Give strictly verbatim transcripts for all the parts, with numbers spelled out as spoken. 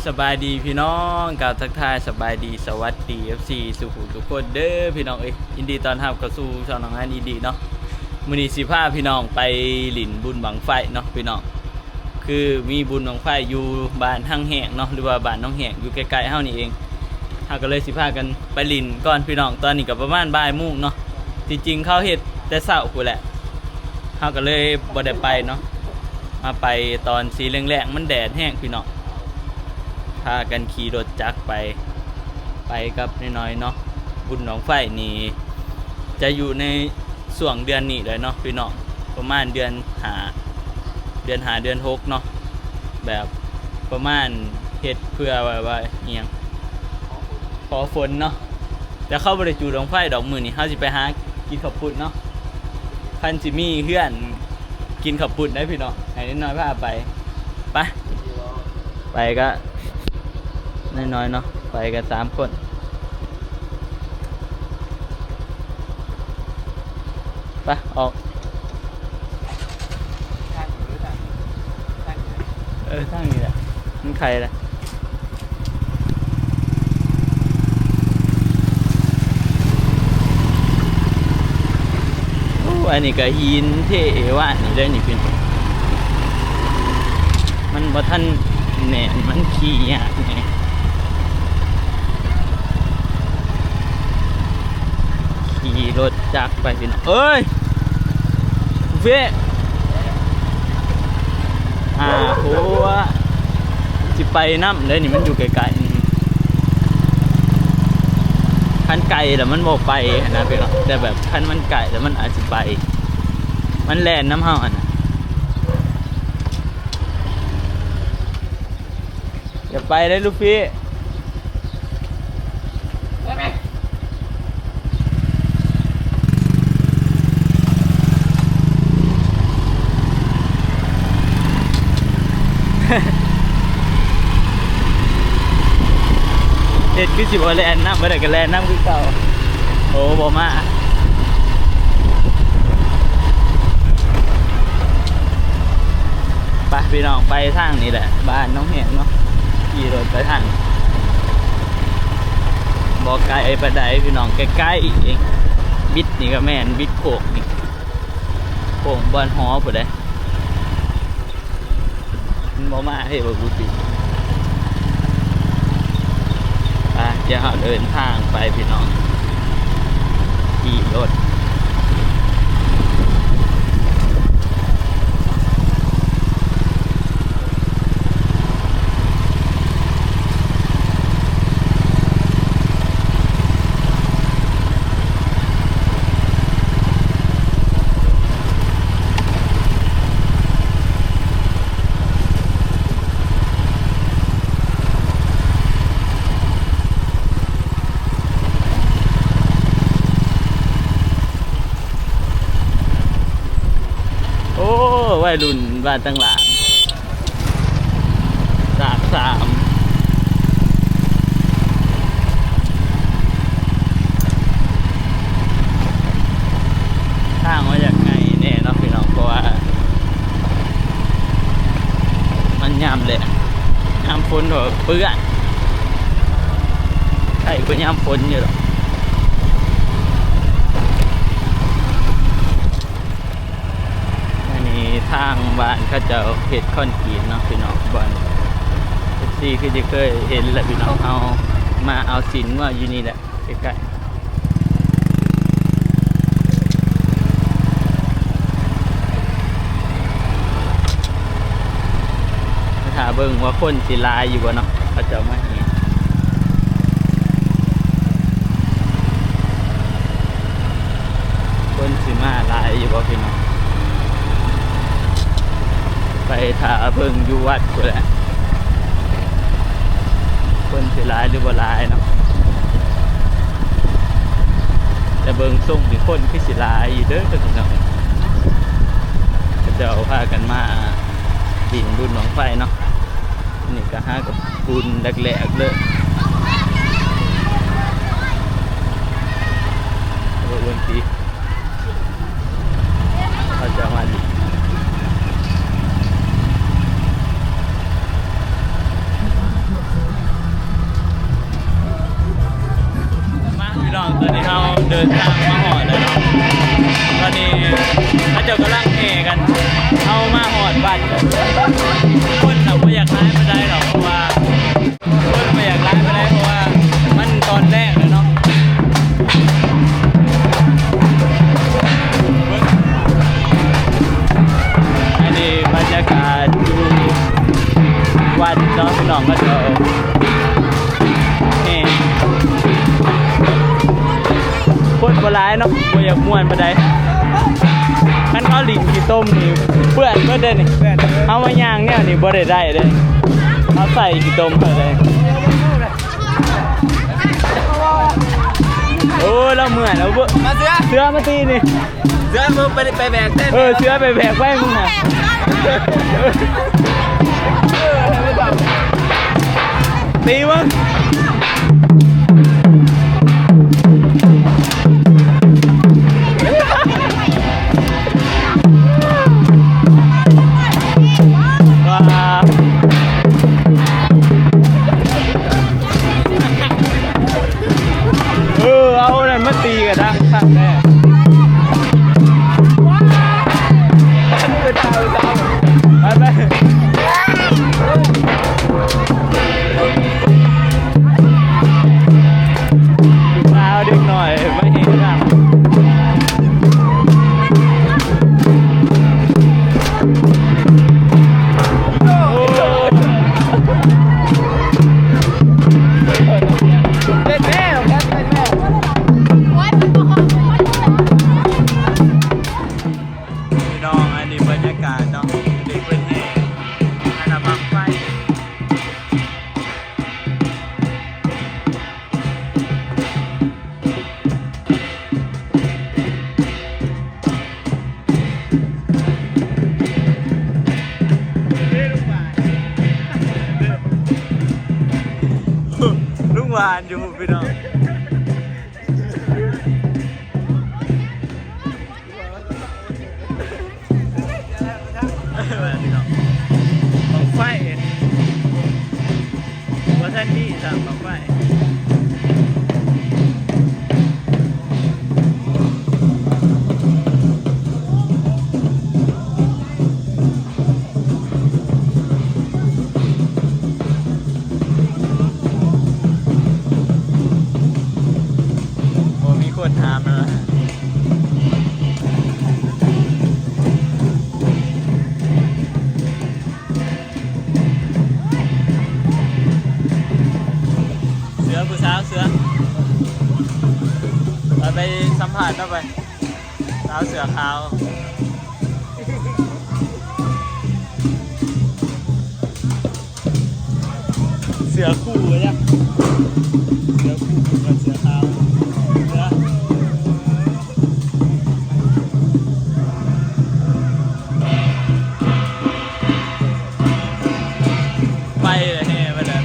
สบายดีพี่น้อง กล่าวทักทายสบายดีสวัสดี เอฟซี สู่ผู้ทุกคนเด้อพี่น้องเอ้ย ยินดีต้อนรับเข้าสู่ช่องน้องอันอีกเนาะ มื้อนี้สิพาพี่น้องไปหลิ้นบุญบั้งไฟเนาะพี่น้อง คือมีบุญบั้งไฟอยู่บ้านฮังแฮงเนาะ หรือว่าบ้านหนองแฮง อยู่ใกล้ๆเฮานี่เอง เฮาก็เลยสิพากันไปหลิ้นก่อนพี่น้อง ตอนนี้ก็ประมาณบ่ายโมงเนาะ ที่จริงเขาเฮ็ดแต่เช้าพู้นแหละ เฮาก็เลยบ่ได้ไปเนาะ มาไปตอนสีแลงๆ มันแดดแฮงพี่น้อง พากันขี่รถจักรไป ไปกับน้อยๆเนาะ บุญบั้งไฟนี่ จะอยู่ในช่วงเดือนนี้เลยเนาะพี่น้อง ประมาณเดือนห้า เดือนห้า เดือนหกเนาะ แบบประมาณเฮ็ดเพื่อว่า ว่าอิหยัง ขอฝนเนาะ แต่เขาบ่ได้จูดบั้งไฟดอก มื้อนี้เฮาสิไปหากินข้าวปุ้นเนาะ คันสิมีเฮือนกินข้าวปุ้นได้พี่น้อง ให้น้อยๆพาไป ไป ไปก็น้อยๆเนาะ ไปกันสามคน ไป ออก เออ ทางนี้แหละ มันไกลละ โอ้ อันนี้ก็หินเทวะนี่เด้อนี่พี่น้อง มันบ่ทันแน่น มันขี่ยากนี่ ขี่รถจักรไปพี่น้อง เอ้ย เวะ อ่า โห สิไปนำเด้อนี่ มันอยู่ไกลๆ คันไกลแล้วมันบ่ไปหั้นนะพี่น้อง แต่แบบคันมันไกลแล้วมันอาจสิไป มันแล่นนำเฮาหั้นนะ อย่าไปเลยลูกพี่ เฮ็ดคือสิบ่แล่นนำ บ่ได้ก็แล่นนำคือเก่า โอ้ บ่มา ไปพี่น้อง ไปทางนี้แหละ บ้านหนองแฮงเนาะ ขี่รถไปทาง บ่ไกลปานใดพี่น้อง ใกล้ๆเอง บิดนี่ก็แม่น บิดโค้งนี่ โค้งบ่อนหอพู้นเด้ มันบ่มาเฮ้ย บ่กูติ ไป เดี๋ยวเราเดินทางไปพี่น้อง ขี่รถ โอ้ วัยรุ่นบ้านต่างหลัง สากสาม ทางว่าอยากไงแน่เนาะพี่น้อง เพราะว่า มันยามแดด ยามฝนก็เปื้อน ไอ้ก็ยามฝนอยู่ดอก อันนี้ทางบ้านเขาเจ้าเฮ็ดคอนกรีตเนาะพี่น้อง บ่อน เอฟซี คือจะเคยเห็นแหละพี่น้อง เฮามาเอาศีลงัวอยู่นี่แหละ ใกล้ๆ ถ้าเบิ่งว่าคนสิหลายอยู่บ่เนาะ เขาเจ้ามาแห่ คนสิมาหลายอยู่บ่พี่น้อง ไปถ้าเบิ่งอยู่วัดพู้นแหละ คนสิหลายหรือบ่หลายเนาะ แต่เบิ่งทรงนี่คนคือสิหลายอยู่เด้อพี่น้อง เขาเจ้าพากันมาหลิ้นบุญบั้งไฟเนาะ นี่ก็หากับบุญแรกๆเลย เออ วันที่เขาจะมาหลิ้น เดินทางมาฮอดแล้วเนาะ ตอนนี้เขาเจ้ากำลังแห่กัน เอามาฮอดบ้าน คนน่ะบ่อยากหลายปานใดหรอก เพราะว่า คนบ่อยากหลายปานใด เพราะว่ามันตอนแรกแล้วเนาะ อันนี้บรรยากาศอยู่วัดเนาะ พี่น้อง เขาเจ้า นี่ คนบ่หลายเนาะ บ่อยากม่วนปานใด คันเขาหลินขี้ตมนี่เปื้อนเบิดเด้นี่ เปื้อนเบิด เอามาย่างแนวนี่บ่ได้ได้เด้ เขาใส่ขี้ตมเขาเลย โอ้ย เราเมื่อยแล้วเว้ย มาเสือ เสือมาตีนี่ เสือมึงไป ไปแบกแทน เออ เสือไปแบกไว้มึงน่ะ ตีมึง ว้า เออ เอานั่นมาตีกันดังคักแน่ ไปไป สาวเด็กหน่อยไม่เห็นหลัง เล่นแม่ครับ เล่นแม่ พี่น้อง อันนี้บรรยากาศเนาะ เด็กเพิ่นแห่ อันนั้นบั้งไฟ ลุงหวานอยู่พี่น้อง บั้งไฟ ว่าท่านนี่สามบั้งไฟ โอ้ มีคนถามแล้วนะ เสือ ผู้สาวเสือ ไป ไปสัมภาษณ์เข้าไป สาวเสือขาว เสือคู่เลยอะ เสือคู่กับเสือขาว เสือ ไปเลยแห่ไปเลย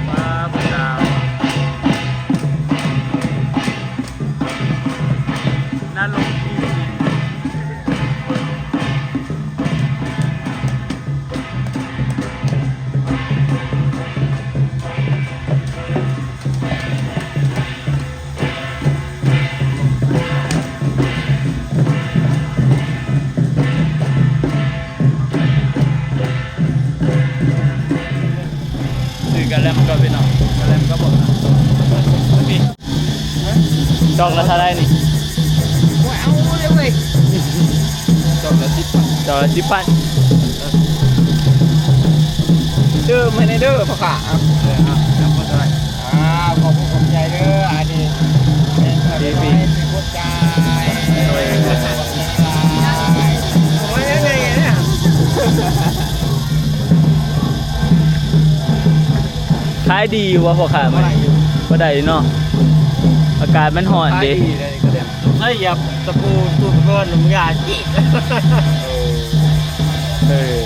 ว้าว พระเจ้า นรกมีจริง ซื้อกะแลมก็พี่น้อง กะแลมก็บอกนะ นี่ ดอกละเท่าไหร่นี่ โอ้ย เอาเลยเว้ย ดอกละสิบพัน ดอกละสิบพัน เด้อ ไม่ได้เด้อ พ่อค้า อ่ะ เออ อ่ะ แล้วก็เท่าไหร่ อ่า ขอบคุณ ขอบใจเด้อ อันนี้เป็น ดีๆ เป็นคนจ่าย โอ้ย ยังไงเนี่ย ขายดีอยู่บ่พ่อค้ามื้อนี้ บ่ได้อยู่ บ่ได้เนาะ อากาศมันร้อนเด้ ขายดีเลยก็ได้ แล้วเหยียบตะปูตูดเพิ่นมันยาจิ เออ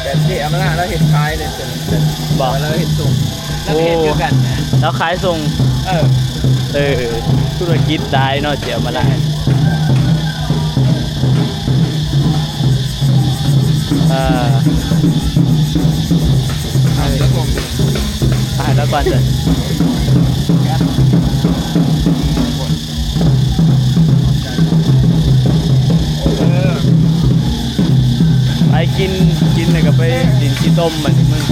แบบที่เอามาละ แล้วเห็ดขายเลย บ่ แล้วเห็ดส่ง แล้วก็เห็ดคือกันนะ โอ้ แล้วขายส่ง เออ เออ ธุรกิจได้เนาะ เสียมาได้ อ่า ถ่ายแล้วก่อนเถอะ ไปกิน กินเลยก็ไปกินขี้ต้มบัดนี้มึง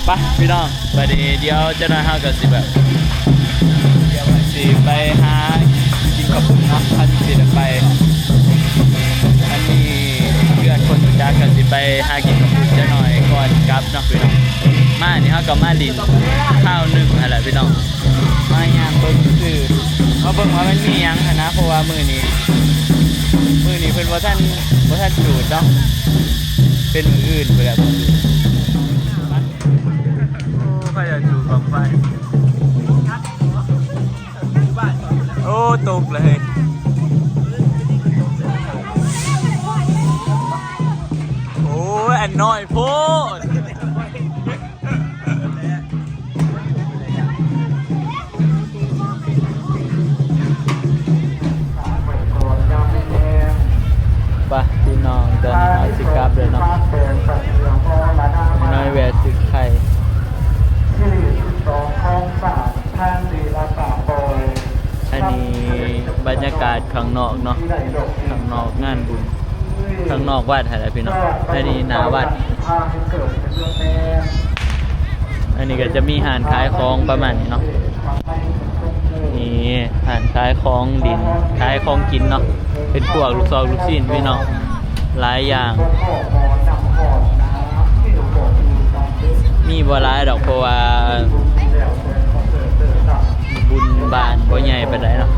ไปพี่น้อง บัดนี้เดี๋ยวจักหน่อยเฮาก็สิแบบ สิไปหากินข้าวปุ้นเนาะ คันสิได้ไป อันนี้เพื่อนคนรู้จักก็สิไปหากินข้าวปุ้นจักหน่อยก่อนกลับเนาะพี่น้อง มานี่เฮาก็มาหลิ้นคราวหนึ่งหั่นแหละพี่น้อง มาย่างเบิ่งซื่อ มาเบิ่งว่ามันมีหยังหั่นนะ เพราะว่ามื้อนี้ มื้อนี้เพิ่นบ่ทัน บ่ทันจูดเนาะ เป็นมื้ออื่นพุ้นแหละ โอ้ เขาอยากจูดบั้งไฟ โอ้ ตกเลย โอ้ย อันน้อยโพด ไปพี่น้อง ตอนนี้เฮาสิกลับแล้วเนาะ น้อยแวะซื้อไข่ อันนี้บรรยากาศข้างนอกเนาะ ข้างนอกงานบุญ ข้างนอกวัดหั่นแหละพี่น้อง อันนี้หน้าวัด อันนี้ก็จะมีร้านขายของประมาณนี้เนาะ นี่ร้านขายของหลิ้น ขายของกินเนาะ เป็นพวกลูกซอกลูกชิ้นพี่น้อง หลายอย่าง มีบ่หลายดอก เพราะว่าบุญบ้านบ่ใหญ่ปานใดเนาะ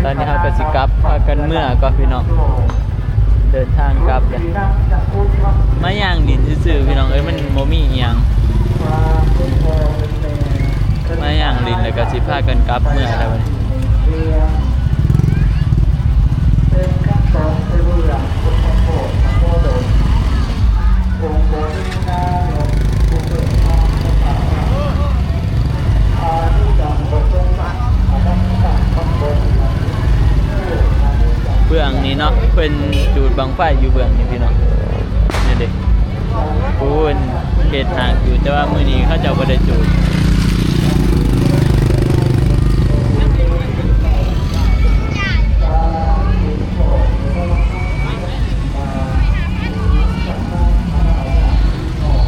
ตอนนี้เฮาก็สิกลับ พากันเมือก่อนพี่น้อง เดินทางกลับเลย มาย่างหลิ้นซื่อๆพี่น้องเอ้ย มันบ่มีอิหยัง มาย่างหลิ้นแล้วก็สิพากันกลับเมือแล้วบัดนี้ เบื้องนี้เนาะ เพิ่นจูดบั้งไฟอยู่เบื้องนี้พี่น้อง นี่เด้ ปูนเฮ็ดหากอยู่ แต่ว่ามื้อนี้เขาเจ้าบ่ได้จูด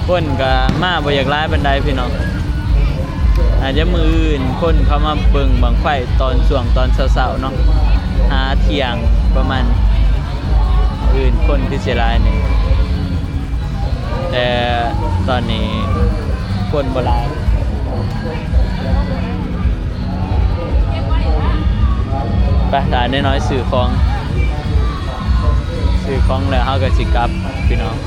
คนก็มาบ่อยากหลายปานใดพี่น้อง อาจจะมื้ออื่นคนเข้ามาเบิ่งบั้งไฟตอนช่วงตอนเช้าๆเนาะ หาเที่ยงประมาณ มื้ออื่นคนคือสิหลายนี่ แต่ตอนนี้คนบ่หลาย ไป ถ่ายน้อยๆ ซื้อของ ซื้อของแล้วเฮาก็สิกลับพี่น้อง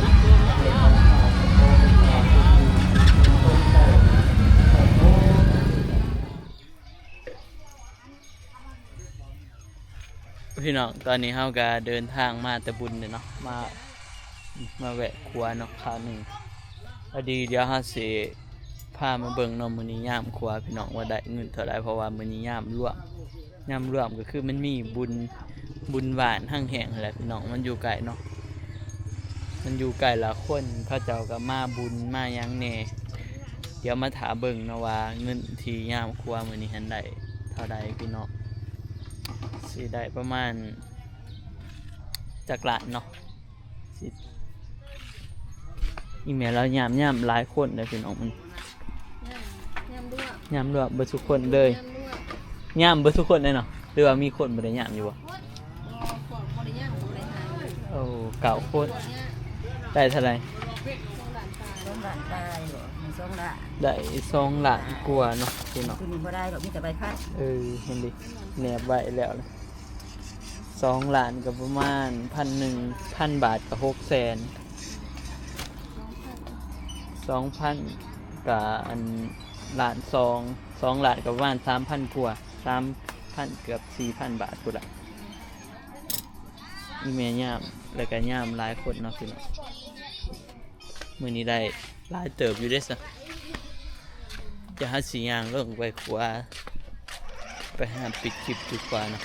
พี่น้อง ตอนนี้เฮาก็เดินทางมาแต่บุญเลยเนาะ มา มาแวะครัวเนาะ คราวหนึ่ง พอดีเดี๋ยวเฮาสิพามาเบิ่งเนาะ มื้อนี้ยามครัวพี่น้องว่าได้เงินเท่าใด เพราะว่ามื้อนี้ยามรวม ยามรวมก็คือมันมีบุญ บุญบ้านฮั่งแห้งหั้นแหละพี่น้อง มันอยู่ไกลเนาะ มันอยู่ไกลละคนเขาเจ้าก็มาบุญมาหยังแหน่ เดี๋ยวมาถ่าเบิ่งเนาะว่าเงินที่ยามครัวมื้อนี้หั้นได้เท่าใดพี่น้อง สิได้ประมาณจักล้านเนาะ สิ อีแม่เรายาม ยามหลายคนเลยพี่น้อง มัน ยาม ยามลวก ยามลวกเบิดทุกคนเลย ยามลวก ยามเบิดทุกคนเลยเนาะ หรือว่ามีคนบ่ได้ยามอยู่บ่ บ่ได้ยาม บ่ได้หา โอ้ เก้าคน ได้เท่าไหร่ สองล้านปลาย สองล้านปลายบ่ สองล้าน ได้สองล้านกว่าเนาะพี่น้อง ตัวนี้บ่ได้ดอก มีแต่ใบพัด เออ เห็นดิ แนบไว้แล้วนะ สองล้านก็ประมาณพันหนึ่ง พันบาทก็หกแสน สองพันก็อันล้านสอง สองล้านก็ประมาณสามพันกว่า สามพัน เกือบสี่พันบาทพุ้นละ อีแม่ยาม แล้วก็ยามหลายคนเนาะพี่น้อง มื้อนี้ได้หลายเติบอยู่เด้ซะ จะหาสิย่างลงไปขัว ไปหาปิดคลิปดีกว่าเนาะ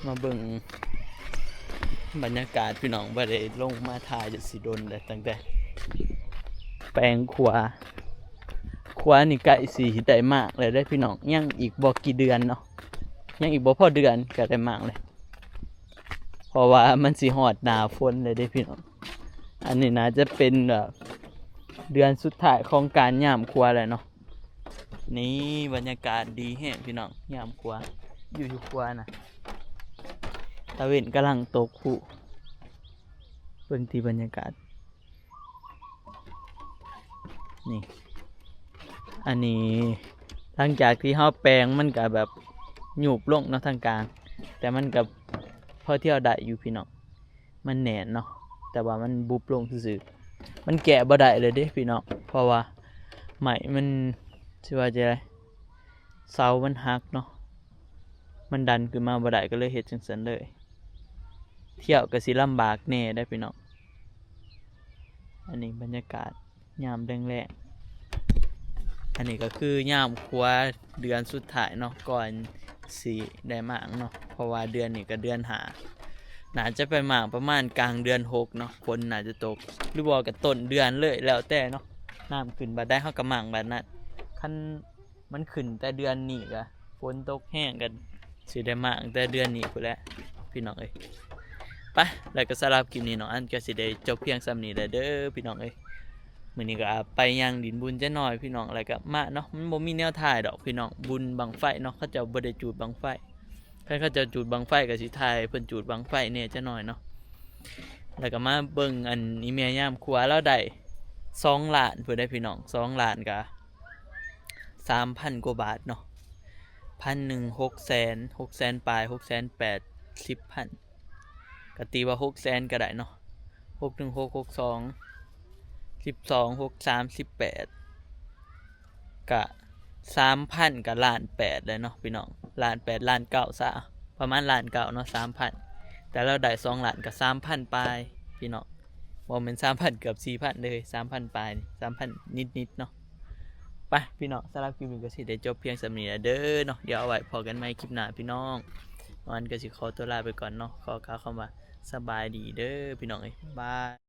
มาเบิ่งบรรยากาศพี่น้อง บ่ได้ลงมาถ่ายจะสิโดนเลย ตั้งแต่แปลงขัว ขัวนี่ใกล้สิได้มากเลยได้อพี่น้อง ยังอีกบ่กี่เดือนเนาะ ยังอีกบ่พอเดือนก็ได้มากเลย เพราะว่ามันสิฮอดหน้าฝนเลยเด้อพี่น้อง อันนี้น่าจะเป็นแบบเดือนสุดท้ายของการย่ามขัวแหละเนาะ นี่บรรยากาศดีแฮงพี่น้อง ย่ามขัว อยู่อยู่ขัวนะ ตะเว็นกำลังตกพุ เบิ่งที่บรรยากาศ นี่ อันนี้หลังจากที่เฮาแปลงมันก็แบบหยุบลงเนาะทางกลาง แต่มันก็พอเที่ยวได้อยู่พี่น้อง มันแน่นเนาะ แต่ว่ามันบุบลงซื่อๆ มันแกะบ่ได้เลยเด้พี่น้อง เพราะว่าไม้มัน สิว่าจะได เสามันหักเนาะ มันดันขึ้นมาบ่ได้ก็เลยเฮ็ดจั่งซั้นเลย เที่ยวก็สิลำบากแน่ได้อพี่น้อง อันนี้บรรยากาศยามแลงๆ อันนี้ก็คือยามขัวเดือนสุดท้ายเนาะ ก่อนสิได้หมางเนาะ เพราะว่าเดือนนี้ก็เดือนห้า น่าจะไปหมางประมาณกลางเดือนหกเนาะ ฝนน่าจะตก หรือว่าก็ต้นเดือนเลย แล้วแต่เนาะ น้ำขึ้นบาดใดเฮาก็หมางบาดนั้น คันมันขึ้นแต่เดือนนี้ก็ฝนตกแฮงก็สิได้หมางแต่เดือนนี้พู้นแหละพี่น้องเอ้ย ไป แล้วก็สำหรับคลิปนี้น้องอันก็สิได้จบเพียงส่ำนี้แหละเด้อพี่น้องเอ้ย มื้อนี้ก็ไปย่างดินบุญจักหน่อยพี่น้อง แล้วก็มาเนาะ มันบ่มีแนวถ่ายดอกพี่น้อง บุญบั้งไฟเนาะ เขาเจ้าบ่ได้จูดบั้งไฟ คันเขาเจ้าจูดบั้งไฟก็สิถ่ายเพิ่นจูดบั้งไฟแหน่จักหน่อยเนาะ แล้วก็มาเบิ่งอันอีแม่ย่ามขัวลาวได้สองล้านพู้นได้อพี่น้อง สองล้านก็สามพันกว่าบาทเนาะ พันหนึ่ง หกแสน หกแสนปลาย หกแสนแปด สิบพัน ก็ตีว่าหกแสนก็ได้เนาะ หกหนึ่ง หกหกสอง สิบสอง หกสาม สิบแปด ก็สามพันก็ล้านแปดเลยเนาะพี่น้อง ล้านแปด ล้านเก้าซะ ประมาณล้านเก้าเนาะ สามพัน แต่ลาวได้สองล้านก็สามพันปลายพี่น้อง บ่แม่นสามพัน เกือบสี่พันเลย สามพันปลายนี่ สามพันนิดๆเนาะ ไปพี่น้อง สำหรับคลิปนี้ก็สิได้จบเพียงส่ำนี้แหละเด้อเนาะ เดี๋ยวเอาไว้พ้อกันใหม่คลิปหน้าพี่น้อง อันก็สิขอตัวลาไปก่อนเนาะ ขอกล่าวคำว่าสบายดีเด้อพี่น้องเอ้ย บ๊ายบาย